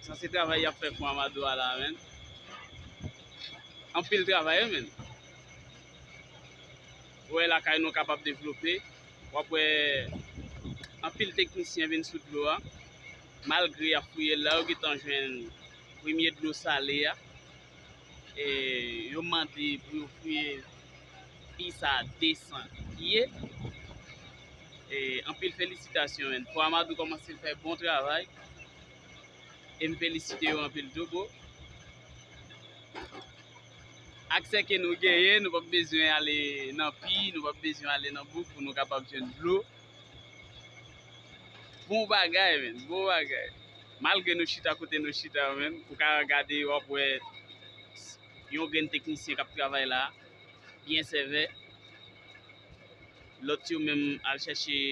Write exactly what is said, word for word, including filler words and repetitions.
Sa se travay y ap fè Fon Amadou a la, menn. Anpil travay, wi, menn. Ou wè lakay nou kapab devlope. W ap wè anpil teknisyen vin sou dlo a. Malgre y ap fouye l la, yo gentan jwenn premye dlo sale a. E yo mande pou yo fouye pi sa de san pye. E anpil felisitasyon, menn. Fon Amadou kòmanse fè bon travay. E m felisite yo anpil tou, bro. Aksè ke nou genyen, nou p ap bezwen ale nan pi, nou p ap bezwen ale nan bouk pou nou kapab jwenn dlo. Bon bagay, menn, bon bagay. Malgre nou chita kote nou chita, menn, ou ka gade, w ap wè yon grenn teknisyen k ap travay la, byen sèvè. Lòt yo menm al chèche